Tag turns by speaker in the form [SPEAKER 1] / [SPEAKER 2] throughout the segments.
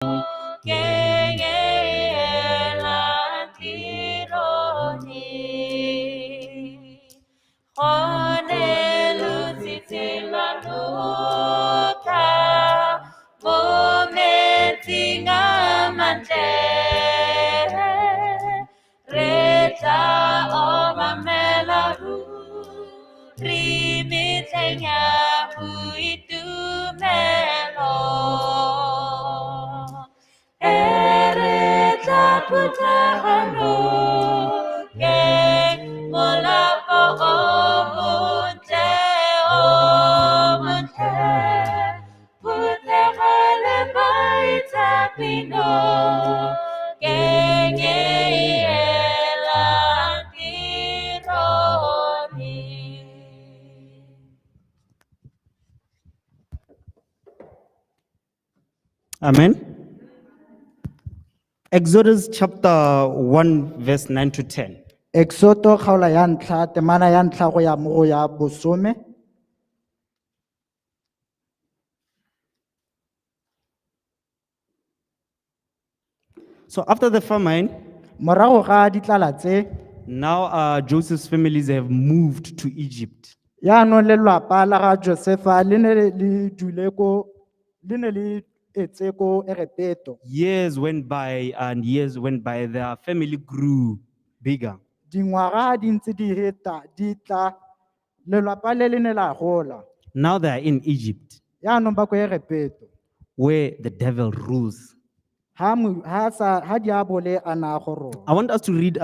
[SPEAKER 1] Nokeng e elang tirone. Gone lotshitshi lwa noka mo metsing a mantle. Re tla obamela ruri metlheng ya boitumelo. E re tla phuthega nokeng, molapo o montle, o montle. Phuthega le baitshepi nokeng e elang tirone.
[SPEAKER 2] Amen. Exodus chapter 1, verse 9 to 10.
[SPEAKER 3] Exoto kgaolo ya ntlha temana ya ntlha go ya mo go ya bosome.
[SPEAKER 2] So after the famine,
[SPEAKER 3] Morago ga ditlala tse,
[SPEAKER 2] now Joseph's families have moved to Egypt.
[SPEAKER 3] Yaanong lelwapa la ga Josefa le ne le dule ko le ne le etse ko Egepeto.
[SPEAKER 2] Years went by and years went by, their family grew bigger.
[SPEAKER 3] Dingwaga di ntse di heta di tla lelwapa le le ne la gola.
[SPEAKER 2] Now they are in Egypt,
[SPEAKER 3] Yaanong ba ko Egepeto.
[SPEAKER 2] Where the devil rules.
[SPEAKER 3] Ha mo ha sa ha diabole a na goroga.
[SPEAKER 2] I want us to read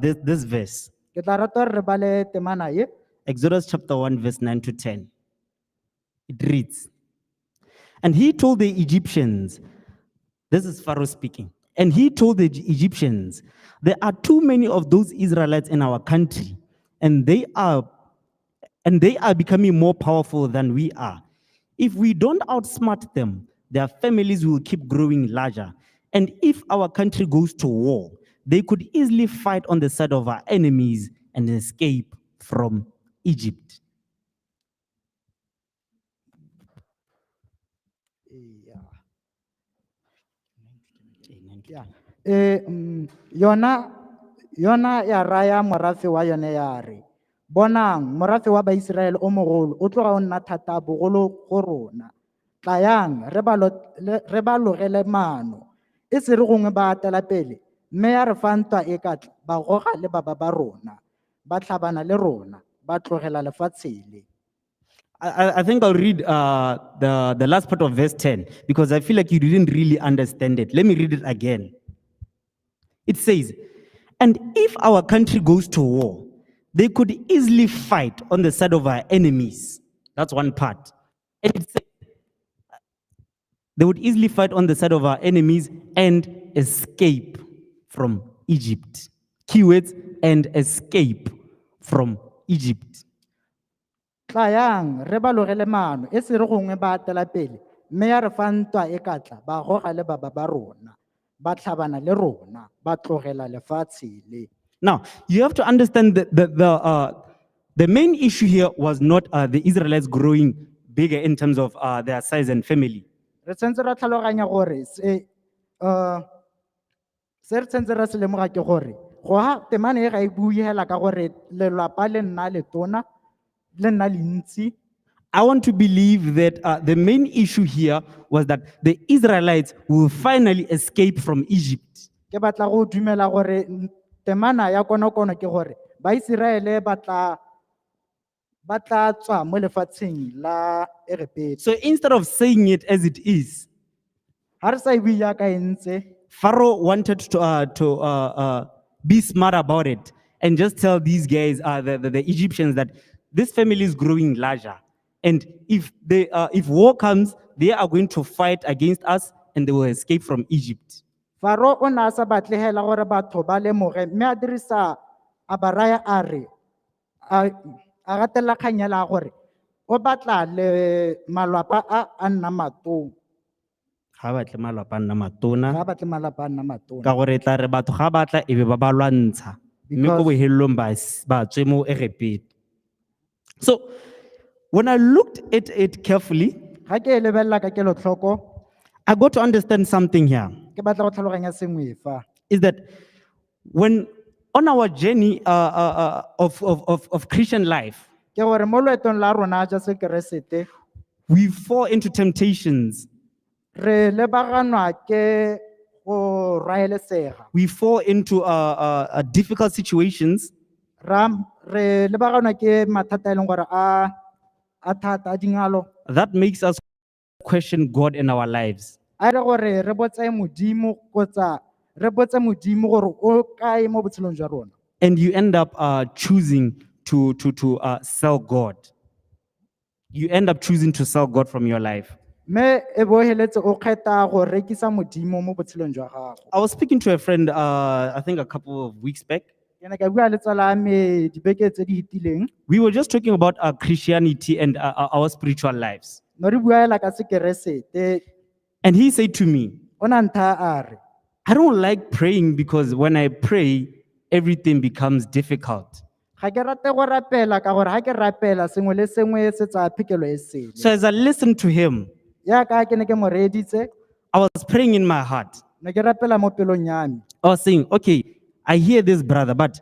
[SPEAKER 2] this verse,
[SPEAKER 3] Ke tla rata gore re bale temana ye.
[SPEAKER 2] Exodus chapter 1, verse 9 to 10. It reads, "And he told the Egyptians," this is Pharaoh speaking, "and he told the Egyptians, 'There are too many of those Israelites in our country, and they are becoming more powerful than we are. If we don't outsmart them, their families will keep growing larger. And if our country goes to war, they could easily fight on the side of our enemies and escape from Egypt.'"
[SPEAKER 3] Yeah. Yona ya raya morafe wa yone ya re, bonang, morafe wa Baiseraele o mogolo o tloga o nna thata bogolo go rona. Tlayang re ba logele maano, e se re gongwe ba atela pele, mme ya re fa ntwa e ka tla, ba goga le baba ba rona, ba tlhabana le rona, ba tlogela lefatshe le.
[SPEAKER 2] I think I'll read the last part of verse 10 because I feel like you didn't really understand it. Let me read it again. It says, "And if our country goes to war, they could easily fight on the side of our enemies." That's one part. And it says, "They would easily fight on the side of our enemies and escape from Egypt." Keywords, "and escape from Egypt."
[SPEAKER 3] Tlayang re ba logele maano e se re gongwe ba atela pele mme ya re fa ntwa e ka tla ba goga le baba ba rona ba tlhabana le rona ba tlogela lefatshe le.
[SPEAKER 2] Now, you have to understand that the main issue here was not the Israelites growing bigger in terms of their size and family.
[SPEAKER 3] Re tshwanetse ra tlhaloganya gore se re tshwanetse ra se lemoga ke gore go ha temane e ga e bue hela ka gore lelwapa le nna letona le nna le ntsi.
[SPEAKER 2] I want to believe that the main issue here was that the Israelites will finally escape from Egypt.
[SPEAKER 3] Ke batla go dumela gore temana ya konokono ke gore Baiseraele ba tla tswa mo lefatsheng la Egepeto.
[SPEAKER 2] So instead of saying it as it is,
[SPEAKER 3] Ha re sa e bue jaaka e ntse,
[SPEAKER 2] Pharaoh wanted to be smart about it and just tell these guys, the Egyptians, that this family is growing larger. And if war comes, they are going to fight against us and they will escape from Egypt.
[SPEAKER 3] Faro o ne a sa batle hela gore batho ba lemoge mme a dirisa a ba raya a re a gatelela kgang ela ya gore o batla le malwapa a a nna matona.
[SPEAKER 2] Ga ba tle malwapa a nna matona.
[SPEAKER 3] Ga ba tle malapa a nna matona.
[SPEAKER 2] Ka gore e tla re batho ga ba tla e be ba ba lwantsha. Mme ko bohelong ba tswe mo Egepeto. So when I looked at it carefully,
[SPEAKER 3] Ga ke e lebelela ka kelotlhoko,
[SPEAKER 2] I got to understand something here
[SPEAKER 3] Ke batla go tlhaloganya sengwe fa.
[SPEAKER 2] is that when on our journey of Christian life,
[SPEAKER 3] Ke gore mo loetong la rona ja sekeresete,
[SPEAKER 2] we fall into temptations,
[SPEAKER 3] re lebaganwa ke go raelesega.
[SPEAKER 2] we fall into difficult situations,
[SPEAKER 3] Ra, re lebaganwa ke mathata e leng gore a thata a dingalo.
[SPEAKER 2] that makes us question God in our lives.
[SPEAKER 3] A re gore re botse Modimo kgotsa re botse Modimo gore o kae mo botshelong jwa rona.
[SPEAKER 2] And you end up choosing to sell God. You end up choosing to sell God from your life.
[SPEAKER 3] Mme e bo heletse o kgetha go rekisa Modimo mo botshelong jwa gago.
[SPEAKER 2] I was speaking to a friend, I think a couple of weeks back.
[SPEAKER 3] Ke ne ka bua le tsala ya me dibeke tse di fetileng.
[SPEAKER 2] We were just talking about our Christianity and our spiritual lives.
[SPEAKER 3] No re bua hela ka sekeresete.
[SPEAKER 2] And he said to me,
[SPEAKER 3] O ne a nthaya a re,
[SPEAKER 2] I don't like praying because when I pray, everything becomes difficult.
[SPEAKER 3] ga ke rate go rapela ka gore ha ke rapela sengwe le sengwe se tsaya phekelo e sele.
[SPEAKER 2] So as I listened to him,
[SPEAKER 3] Yaka ke ne ke mo reeditse,
[SPEAKER 2] I was praying in my heart.
[SPEAKER 3] ne ke rapela mo pelong ya me.
[SPEAKER 2] I was saying, okay, I hear this brother, but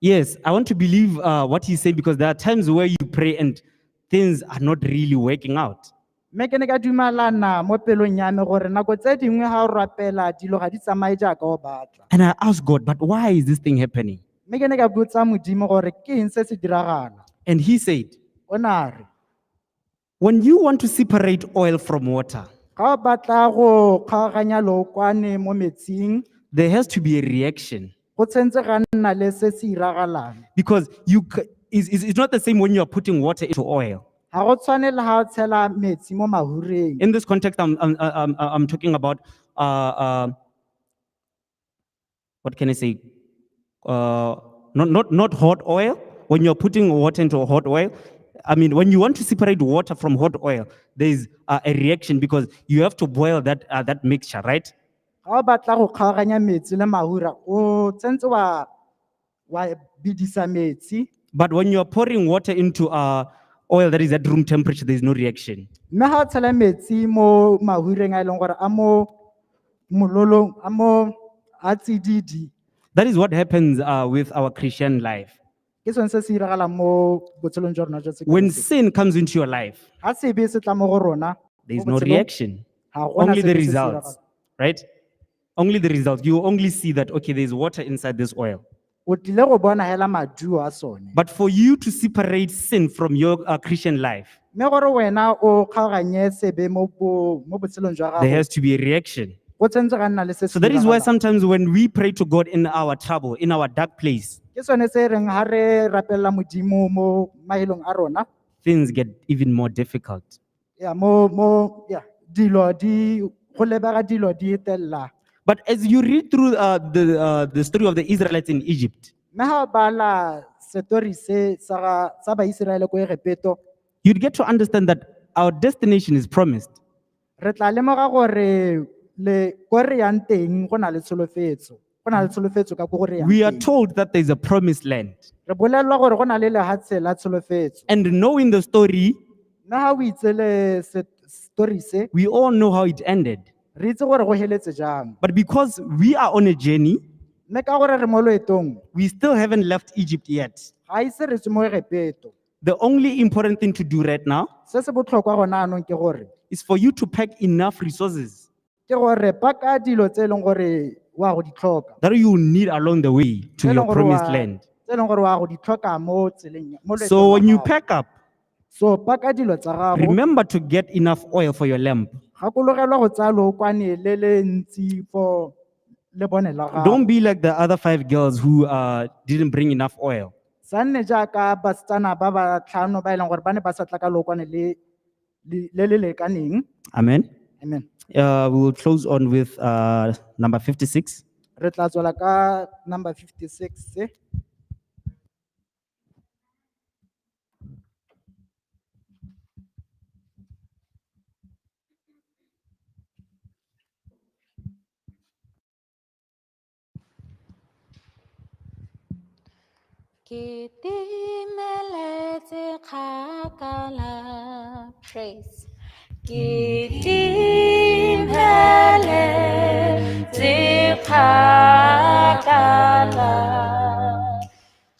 [SPEAKER 2] yes, I want to believe what he's saying because there are times where you pray and things are not really working out.
[SPEAKER 3] Mme ke ne ka dumalana mo pelong ya me gore nako tse dingwe ha o rapela dilo ga di tsamaye jaaka o batla.
[SPEAKER 2] And I asked God, but why is this thing happening?
[SPEAKER 3] Mme ke ne ka botsa Modimo gore ke eng se se diragala.
[SPEAKER 2] And he said,
[SPEAKER 3] O ne a re,
[SPEAKER 2] when you want to separate oil from water,
[SPEAKER 3] ga o batla go kgaoganya lookwane mo metsing,
[SPEAKER 2] there has to be a reaction
[SPEAKER 3] go tshwanetse ga nna le se se iragalang.
[SPEAKER 2] because it's not the same when you are putting water into oil.
[SPEAKER 3] Ga go tshwane le ha o tshela metsi mo mahureng.
[SPEAKER 2] In this context, I'm talking about, what can I say? Not hot oil. When you're putting water into hot oil, I mean, when you want to separate water from hot oil, there's a reaction because you have to boil that mixture, right?
[SPEAKER 3] Ga o batla go kgaoganya metsi le mahura, o tshwanetse wa bidisa metsi.
[SPEAKER 2] But when you're pouring water into oil that is at room temperature, there's no reaction.
[SPEAKER 3] Mme ga o tshela metsi mo mahureng a e leng gore a mo mololong, a mo a tsididi,
[SPEAKER 2] That is what happens with our Christian life.
[SPEAKER 3] ke sone se se iragalang mo botshelong jwa rona jwa
[SPEAKER 2] When
[SPEAKER 3] sekeresete.
[SPEAKER 2] sin comes into your life,
[SPEAKER 3] Ga sebe se tla mo go rona,
[SPEAKER 2] there is
[SPEAKER 3] mo
[SPEAKER 2] no
[SPEAKER 3] botshelong,
[SPEAKER 2] reaction.
[SPEAKER 3] ga gona
[SPEAKER 2] Only the
[SPEAKER 3] sepe se se
[SPEAKER 2] results,
[SPEAKER 3] iragalang.
[SPEAKER 2] right? Only the results. You only see that, okay, there's water inside this oil.
[SPEAKER 3] O tlile go bona hela maduo a sone.
[SPEAKER 2] But for you to separate sin from your Christian life,
[SPEAKER 3] Mme gore wena o kgaoganye sebe mo botshelong jwa
[SPEAKER 2] there
[SPEAKER 3] gago,
[SPEAKER 2] has to be a reaction.
[SPEAKER 3] go tshwanetse ga nna le se
[SPEAKER 2] So
[SPEAKER 3] se
[SPEAKER 2] that is why
[SPEAKER 3] diragalang.
[SPEAKER 2] sometimes when we pray to God in our trouble, in our dark place,
[SPEAKER 3] Ke sone se reng ha re rapella Modimo mo mahelong a rona,
[SPEAKER 2] things get even more difficult.
[SPEAKER 3] ya, mo, mo, ya, dilo di, go lebega dilo di etella.
[SPEAKER 2] But as you read through the story of the Israelites in Egypt,
[SPEAKER 3] Mme ha o bala setori se sa ga, sa Baiseraele ko Egepeto,
[SPEAKER 2] you'd get to understand that our destination is promised.
[SPEAKER 3] re tla lemoga gore le ko re yang teng go na le tsholofetso. Go na le tsholofetso ka ko go re yang
[SPEAKER 2] We are
[SPEAKER 3] teng.
[SPEAKER 2] told that there's a promised land.
[SPEAKER 3] Re bolellwa gore go na le lehatshe la tsholofetso.
[SPEAKER 2] And knowing the story,
[SPEAKER 3] Mme ha o itse le story se,
[SPEAKER 2] we all know how it ended.
[SPEAKER 3] re itse gore go heletse jang.
[SPEAKER 2] But because we are on a journey,
[SPEAKER 3] Mme ka gore re mo loetong,
[SPEAKER 2] we still haven't left Egypt yet.
[SPEAKER 3] ga ise re tswe mo Egepeto.
[SPEAKER 2] The only important thing to do right now
[SPEAKER 3] Se se botlhokwa gona anong ke gore,
[SPEAKER 2] is for you to pack enough resources
[SPEAKER 3] ke gore paka dilo tse e leng gore wa go di tlhoka.
[SPEAKER 2] that you need along the way to
[SPEAKER 3] Tse e
[SPEAKER 2] your
[SPEAKER 3] leng gore
[SPEAKER 2] promised land.
[SPEAKER 3] tse e leng gore wa go di tlhoka mo tseleng ya- mo loetong
[SPEAKER 2] So
[SPEAKER 3] la
[SPEAKER 2] when you
[SPEAKER 3] gago.
[SPEAKER 2] pack up,
[SPEAKER 3] So paka dilo tsa gago,
[SPEAKER 2] remember to get enough oil for your lamp.
[SPEAKER 3] gakologelwa go tsaya lookwane le le ntsi for lebone la gago.
[SPEAKER 2] Don't be like the other 5 girls who didn't bring enough oil.
[SPEAKER 3] Sa nne jaaka basetsana ba ba tlhano ba e leng gore ba ne ba sa tla ka lookwane le le lekaneng.
[SPEAKER 2] Amen.
[SPEAKER 3] Amen.
[SPEAKER 2] We will close on with number 56.
[SPEAKER 3] Re tla tswela ka number 56 se.
[SPEAKER 1] Ke timeletse kgakala, praise. Ke timeletse kgakala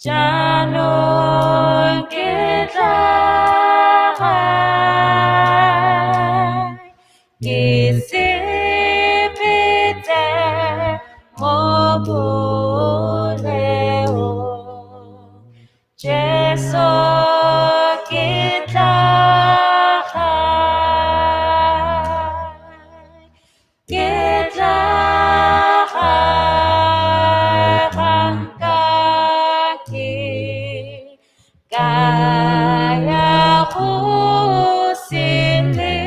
[SPEAKER 1] jaanong ke tla gae ke sepetse mo boleong Jesu ke tla gae ke tla gae ga nka ke ka ya go sele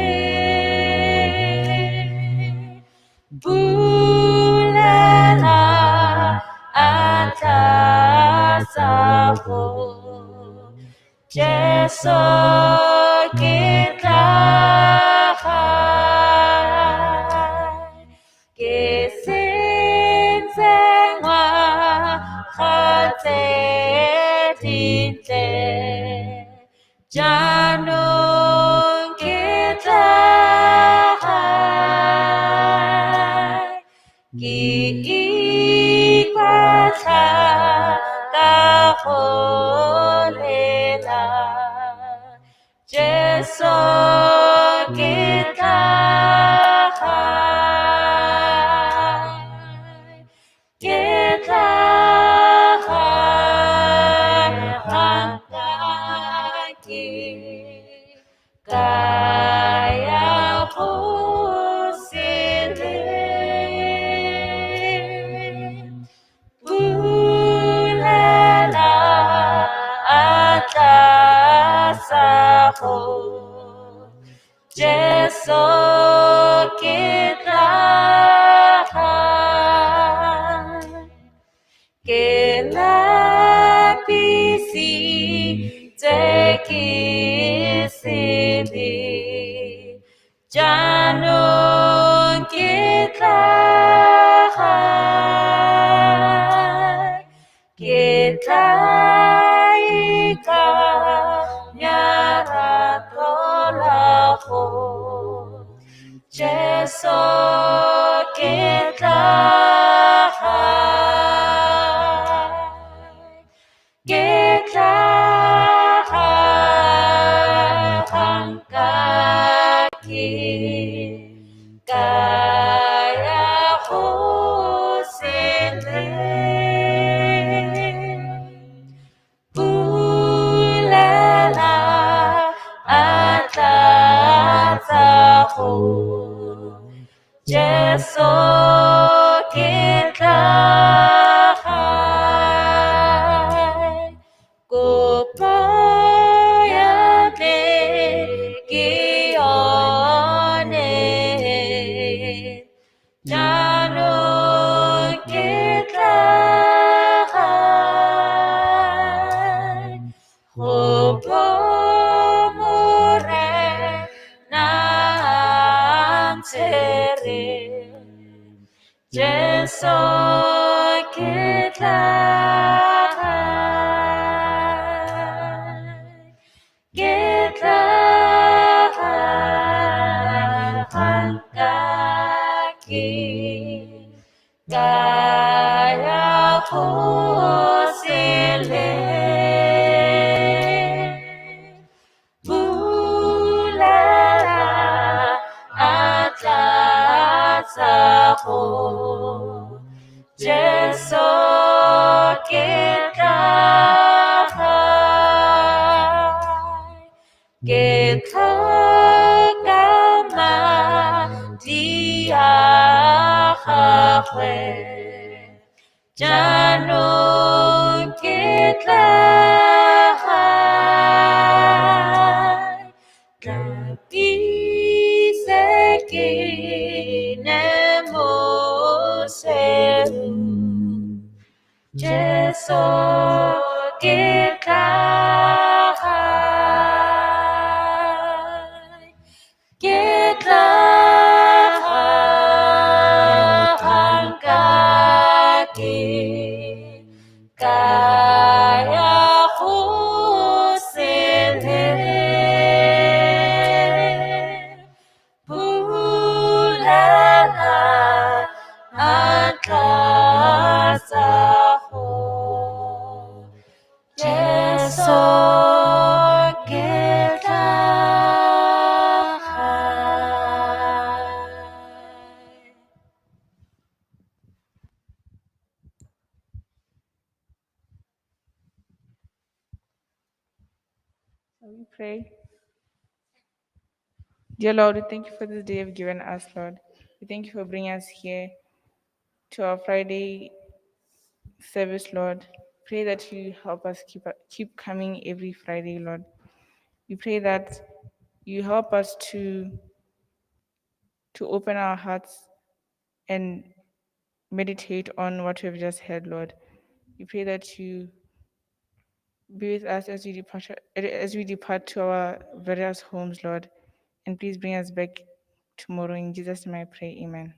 [SPEAKER 1] bulela atla tsa go Jesu ke tla gae ke sentse ngwaga tse dintle jaanong ke tla gae ke ikwatlha ka go lela Jesu ke tla gae ke tla gae ga nka ke ka ya go sele bulela atla sa go Jesu ke tla gae ke lapisitse ke sebe jaanong ke tla gae ke tla ikanya rato la go Jesu ke tla gae ke tla gae ga nka ke ka ya go sele bulela atla tsa go Jesu ke tla gae kopo ya me ke yone jaanong ke tla gae go bo Morena a ntshwere Jesu ke tla gae ke tla gae ga nka ke ka ya go sele bulela atla tsa go Jesu ke tla gae ke tlhoka madi a gagwe jaanong ke tla gae tlapise ke ne mosweu Jesu ke tla gae ke tla gae ga nka ke ka ya go sele bulela atla
[SPEAKER 4] We pray. Dear Lord, we thank you for this day you've given us, Lord. We thank you for bringing us here to our Friday service, Lord. Pray that you help us keep coming every Friday, Lord. We pray that you help us to open our hearts and meditate on what we've just heard, Lord. We pray that you be with us as we depart to our various homes, Lord. And please bring us back tomorrow. In Jesus' name I pray, amen.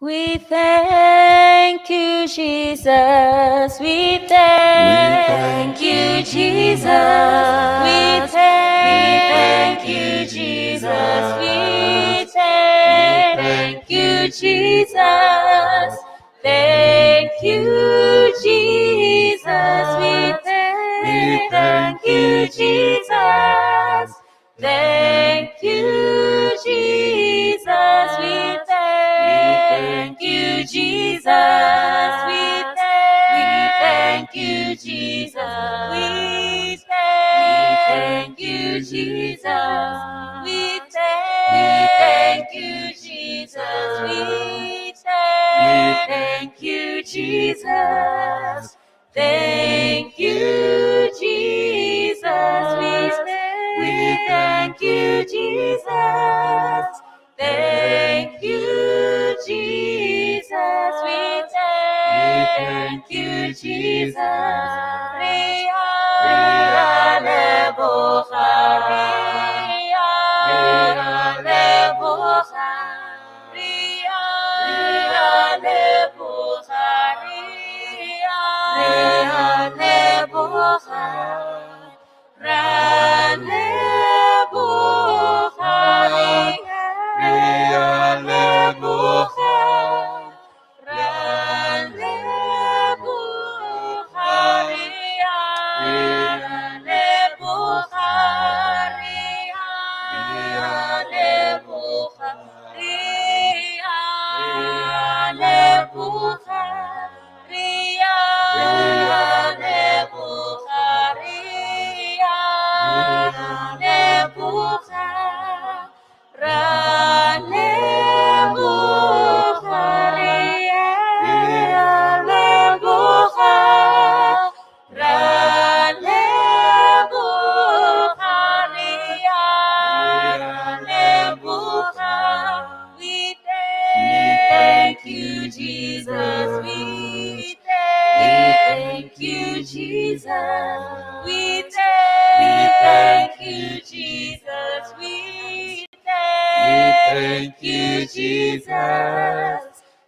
[SPEAKER 1] We thank you, Jesus. We thank you, Jesus. We thank you, Jesus. We thank you, Jesus. Thank you, Jesus. We thank you, Jesus. Thank you, Jesus. We thank you, Jesus. We thank you, Jesus. We thank you, Jesus. We thank you, Jesus. We thank you, Jesus. Thank you, Jesus. We thank you, Jesus. Thank you, Jesus. We thank you, Jesus. Re a leboga, re a leboga, re a leboga, re a leboga, ra leboga, re a leboga, ra leboga, re a leboga, re a leboga, re a leboga, re a leboga, re a leboga, ra leboga, re a leboga, ra leboga, re a leboga. We thank you, Jesus. We thank you, Jesus. We thank you, Jesus. We thank you, Jesus.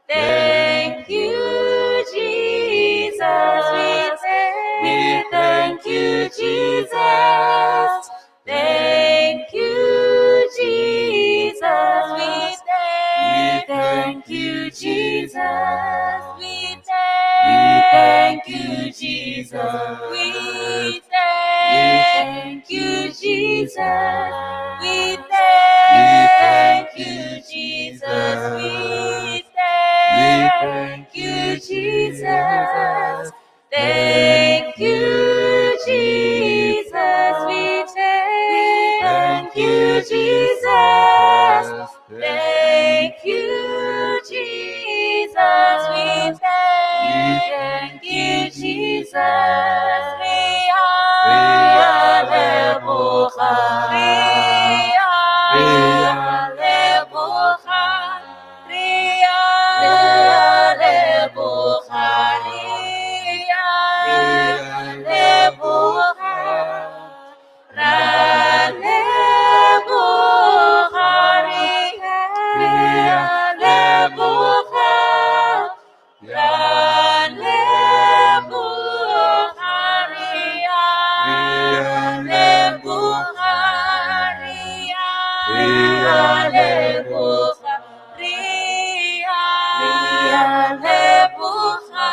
[SPEAKER 1] Thank you, Jesus. We thank you, Jesus. Thank you, Jesus. We thank you, Jesus. We thank you, Jesus. We thank you, Jesus. We thank you, Jesus. We thank you, Jesus. Thank you, Jesus. We thank you, Jesus. Thank you, Jesus. We thank you, Jesus. Re a leboga, re a leboga, re a leboga, re a leboga, ra leboga, re a leboga, ra leboga, re a leboga, re a leboga, re a leboga,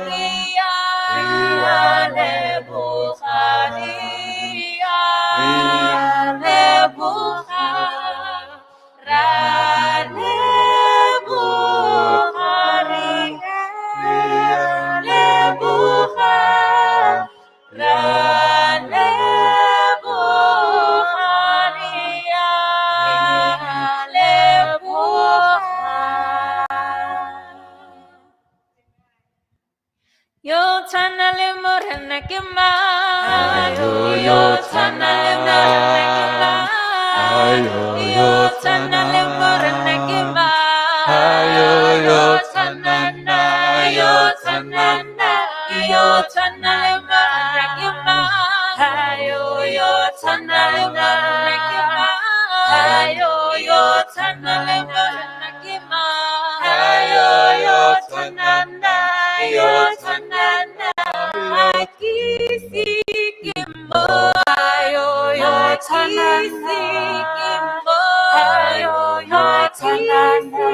[SPEAKER 1] re a leboga, re a leboga, ra leboga. tshwana le Morena ke mang? Yo tshwana le Morena ke mang? Yo tshwana le Morena ke mang? Yo tshwana na, yo tshwana na, yo tshwana le Morena ke mang? Yo tshwana le Morena ke mang? Yo tshwana le Morena ke mang? Yo tshwana na, yo tshwana na, ha ke ise ke mmone, yo tshwana na, ke mmone, yo tshwana na,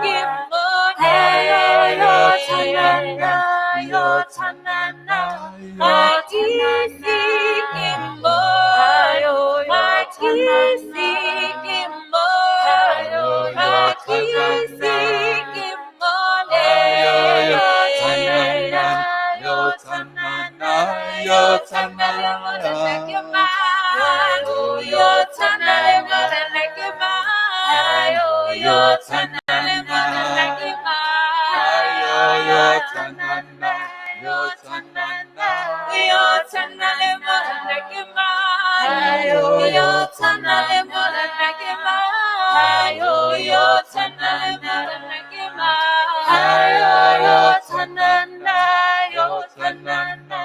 [SPEAKER 1] ke mmone, yo tshwana na, yo tshwana na, ha ke ise ke mmone, ha ke ise ke mmone, ha ke ise ke mmone, yo tshwana na, yo tshwana na, yo tshwana le Morena ke mang? Yo tshwana le Morena ke mang? Yo tshwana le Morena ke mang? Yo tshwana na, yo tshwana na, yo tshwana le Morena ke mang? Yo tshwana le Morena ke mang? Yo tshwana le Morena ke mang? Yo tshwana na, yo tshwana na,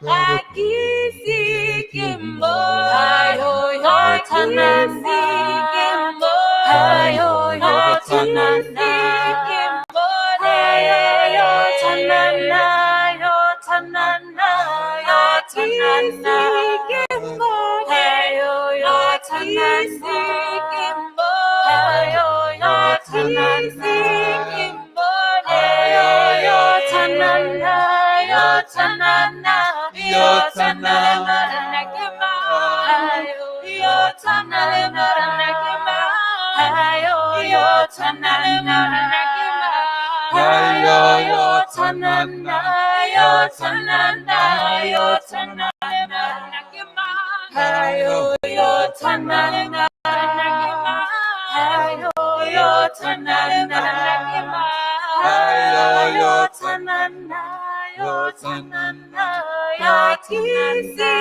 [SPEAKER 1] ha ke ise ke mmone, ha ke ise ke mmone, ha ke ise ke mmone, yo tshwana na, yo tshwana na, ha ke ise ke mmone, ha ke ise ke mmone, ha ke ise ke mmone, yo tshwana na, yo tshwana na, yo tshwana le Morena ke mang? Yo tshwana le Morena ke mang? Yo tshwana le Morena ke mang? Yo tshwana na, yo tshwana na, yo tshwana le Morena ke mang? Yo tshwana le Morena ke mang? Yo tshwana le Morena ke mang? Yo tshwana na, yo tshwana na, ha ke ise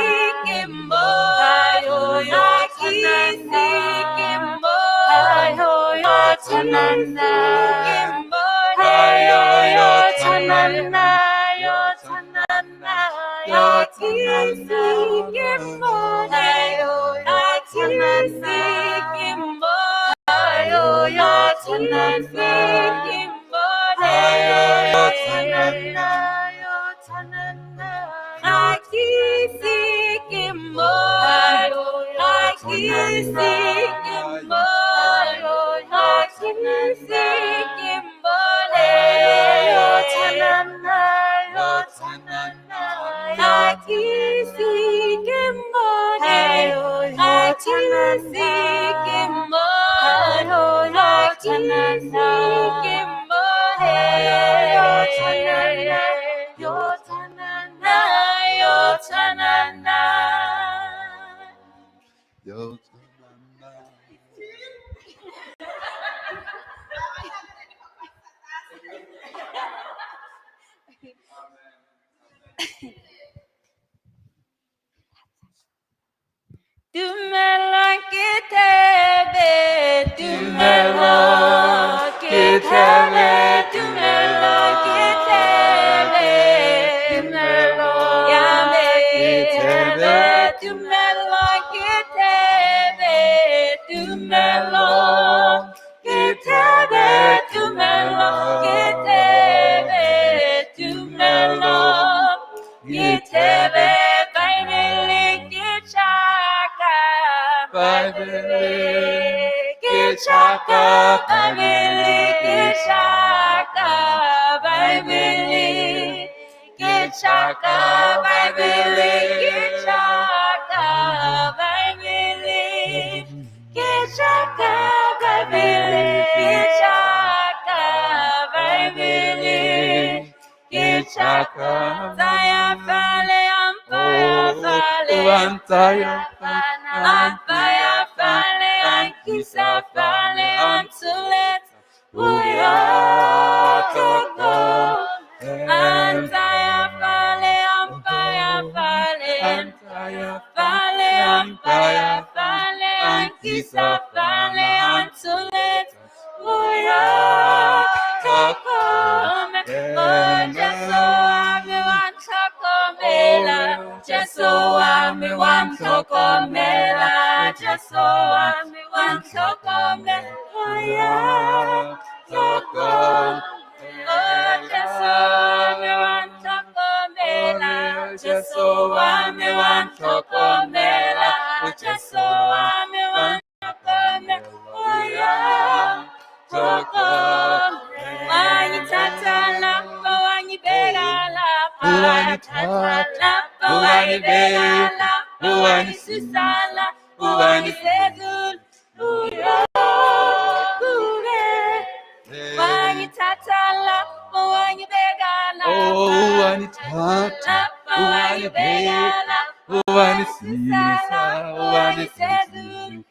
[SPEAKER 1] ke mmone, ha ke ise ke mmone, ha ke ise ke mmone, yo tshwana na, yo tshwana na, ha ke ise ke mmone, ha ke ise ke mmone, ha ke ise ke mmone, yo tshwana na, yo tshwana na, ha ke ise ke mmone, ha ke ise ke mmone, ha ke ise ke mmone, yo tshwana na, yo tshwana na, ha ke ise ke mmone, ha ke ise ke mmone, ha ke ise ke mmone, yo tshwana na, yo tshwana na, yo tshwana na.
[SPEAKER 5] Yo tshwana na.
[SPEAKER 1] Tumelo ke thebe, tumelo ke thebe, tumelo ke thebe, tumelo ya me
[SPEAKER 5] Ke thebe,
[SPEAKER 1] tumelo ke thebe, tumelo ke thebe, tumelo ke thebe, tumelo ke thebe, Baebele ke tjhaka,
[SPEAKER 5] Baebele
[SPEAKER 1] ke tjhaka, Baebele ke tjhaka, Baebele ke tjhaka, Baebele ke tjhaka, Baebele ke tjhaka, Baebele ke tjhaka, Baebele ke tjhaka. Tsaya fale, ampaya fale, ampaya fale, ankisa fale, antulet, uya koko. Antaya fale, Wangithatha lapha wangibeka lapha.
[SPEAKER 5] Wangithatha,
[SPEAKER 1] Lapha wangibeka lapha wangisusa lapha wangisezulu. Uyokube. Wangithatha lapha wangibeka lapha.
[SPEAKER 5] Oh, wangithatha,
[SPEAKER 1] Lapha wangibeka lapha
[SPEAKER 5] wangisisa,
[SPEAKER 1] wangisezulu.
[SPEAKER 5] wangisezulu.